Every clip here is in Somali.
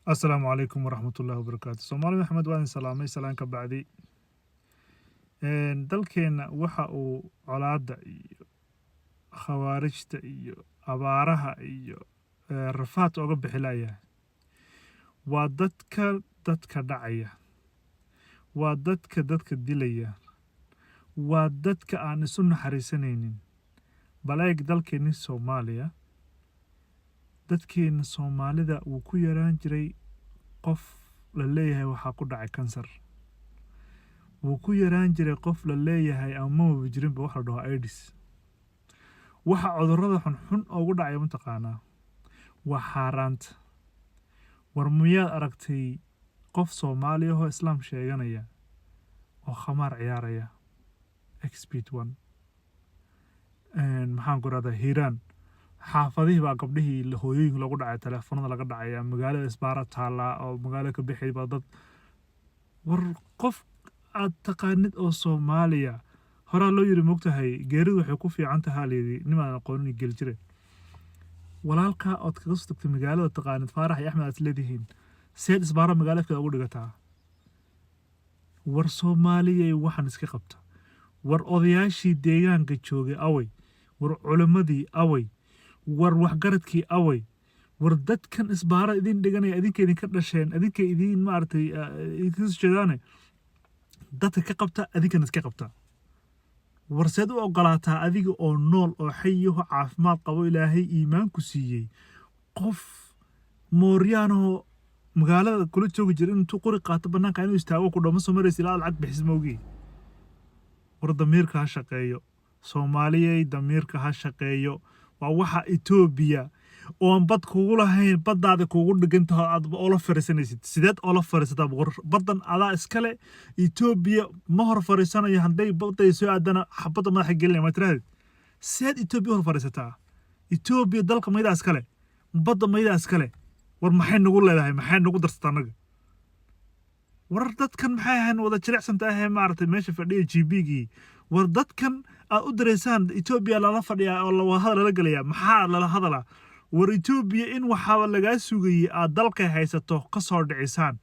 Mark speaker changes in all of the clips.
Speaker 1: Asalaamu calaykum waraxmatullahi wabarakaatu. Soomaali Maxamed, waa idin salaamay. Salaan ka bacdi, dalkeenna waxa uu colaadda iyo khawaarijta iyo abaaraha iyo rafaadka oga bixilayahay waa dadka dadka dhacaya, waa dadka dadka dilaya, waa dadka aan isu naxariisanaynin. Bal eeg dalkeenni Soomaaliya, dadkeena Soomaalida wuu ku yaraan jiray qof la leeyahay waxaa ku dhacay kansar, wuu ku yaraan jiray qof la leeyahay ama maba jirinba wax la dhaho AIDS. Waxa cudurrada xunxun ugu dhacaya mataqaanaa? Waa xaaraanta. War miyaad aragtay qof Soomaali ahoo Islaam sheeganaya oo khamaar ciyaaraya? Exhibit one, maxaan ku rahdaa, Hiiraan xaafadihii baa gabdhihii, hooyooyinka lagu dhacay, teleefanada laga dhacaya, magaalada isbaara taallaa oo magaalada ka bixi baa dad. War qof aad taqaanid oo Soomaaliya, horaa loo yiri, mogtahay, geeridu waxay ku fiican tahaa layidhi nimaan aqoonin geli jire. Walaalkaa ood kaga soo tagtay magaalada, taqaanid, Faarax iyo Axmed aad isleedihiin, seed isbaara magaalada afkeeda ugu dhigataa? War Soomaaliyay, waxaan iska qabta. War odayaashii deegaanka joogay away? War culimmadii away? War waxgaradkii away? War dadkan isbaara idin dhiganaya, idinka idinka dhasheen, idinka idin maaragtay idinka soo jeedaane, dadka ka qabta, adinkana iska qabta. War seed u ogolaataa adiga oo nool oo xayiho caafimaad qabo, Ilaahay iimaanku siiyey, qof mooryaanahoo magaalada kula joogi jira intuu qori qaato bannaanka inuu istaago ku dhamo, "Soo maraysa ilaa lacag bixis maogii"? War damiirka ha shaqeeyo, Soomaaliyay, damiirka ha shaqeeyo. Waa waxa Etoobiya oon bad kugu lahayn baddaada kugu dhigantaho aad oola fariisanaysid. Sideed oola fariisataa boqor? Baddan adaa iskale. Etoobiya ma hor fariisanayo, hadday badday soo aadana xabadda madaxa gelinaya, ma tirahdid? Sideed Etoobiya hor fariisataa? Etoobiya dalka maydaa iskale, badda maydaa iskale. War maxay nagu leedahay? Maxay nagu darsataa annaga? War dadkan maxay ahayn wada jilicsanta ahee maaragtay meesha fadhiya GP-gii? War dadkan aad u direysaan Etoobiya lala fadhiyaa oo la hadal lala gelayaa, maxaa lala hadalaa? War Etoobiya in waxaaba lagaa sugayey aad dalkay haysato ka soo dhicisaan,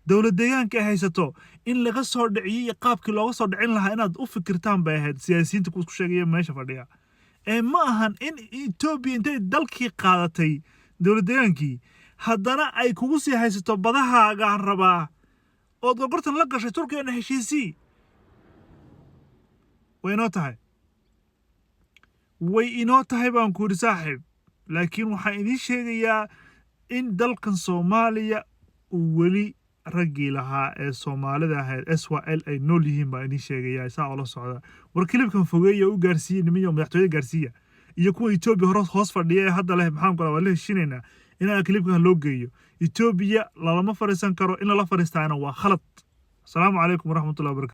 Speaker 1: dowlad deegaanka ay haysato in laga soo dhiciyo iyo qaabkii looga soo dhicin lahaa inaad u fikirtaan bay ahayd, siyaasiyiinta kuwa isku sheegaya meesha fadhiya. Ee ma ahan in Etoobiya intay dalkii qaadatay, dowlad deegaankii, haddana ay kugu sii haysato badahaagaan rabaa ood gorgortan la gashay Turkiyana heshiisii. Way inoo tahay, way inoo tahay baan ku yidhi, saaxiib. Laakiin waxaan idiin sheegayaa in dalkan Soomaaliya uu weli raggii lahaa ee Soomaalida ahayd SYL ay nool yihiin baan idiin sheegayaa. Saa oola socda. War clip-kan fogeeya, u gaarsiiya nimanyo madaxtooyada gaarsiiya iyo kuwa Etoobiya hore hoos fadhiya ee hadda leh, maxaan kula, waa la heshiinaynaa, inaa clip-kan loo geeyo. Etoobiya lalama fariisan karo, in lala fariistaana waa khalad. Asalaamu calaykum waraxmatullahi wabarakatu.